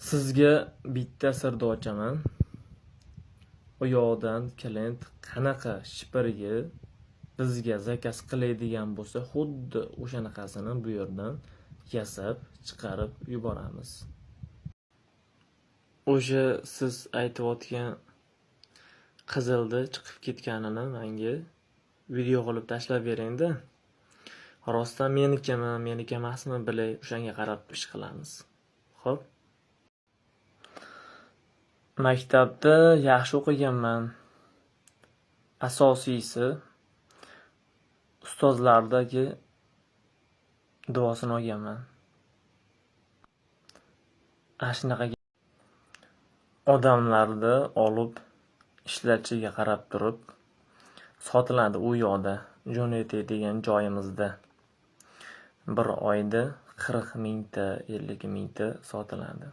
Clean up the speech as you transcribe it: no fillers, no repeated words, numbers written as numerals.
Sizga bitta sirni ochaman. U yoqdan klient qanaqa shipirgi bizga zakaz qiladigan bo'lsa, xuddi o'shanaqasini bu yerdan yasab chiqarib yuboramiz. O'sha siz aytayotgan qizilni chiqib ketganini menga video qilib tashlab bering-da. Rostdan menikimi, meniki emasmi bilay, o'shanga qarab ish qilamiz. Xo'p. Maktabda yaxshi o'qiganman. Asosiysi ustozlardagi duosini olganman. Ana shunaqa odamlarni olib ishlatishiga qarab turib sotiladi u yoqda, jo'natadigan joyimizda. Bir oyda 40 mingta, 50 mingta sotiladi.